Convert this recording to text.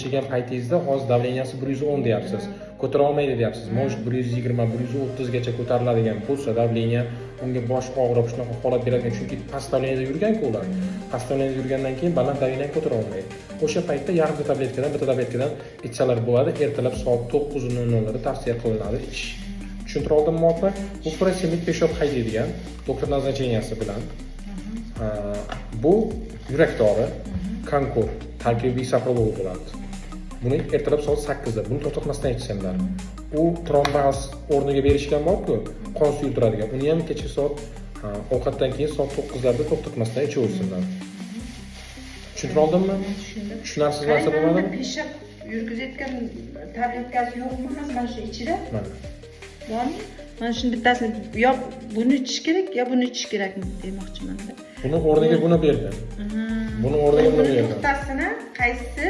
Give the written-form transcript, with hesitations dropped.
Yashagan paytingizda hozir давления si 110 deyapsiz, ko'tara olmaydi deyapsiz. Может, 120, 130gacha ko'tariladigan bo'lsa давление, unga bosh og'rib, shunaqa holat beradigan, chunki past давление da yurganku ular. Past давление da yurgandan keyin baland давление ni ko'tara olmaydi. O'sha paytda yarimta tabletkadan, bitta tabletkadan ichsalar bo'ladi. Ertalab soat 9:00da tavsiya qilinadi ichish. Tushuntira oldimmi, opa? Bu furosemid, peshob haydaydigan, doktor назначения si bilan. Bu yurak dori, Konkor, tarkibi bisoprolol bo'ladi. Buni ertalab soat 8da, buni to'xtatmasdan ichsinlar. U Trombas o'rniga berishgan borku, qon suyultiradigan, uni ham kechki soat, ovqatdan keyin soat 9larda to'xtatmasdan ichaversinlar. Tushuntira oldimmi? Tushundim. Tushunarsiz narsa Qarang, bo'lmadimi? mana peshob yurgizayotgan tabletkasi yo'qmi hozir mana shu ichida? Mana. Bormi? Mana shuni bittasini, yo buni ichish kerak, yo buni ichish kerakmi demoqchimanda. Buni o'rniga buni berdi, buni o'rniga buni Buni berdi. to'xtasini qaysi?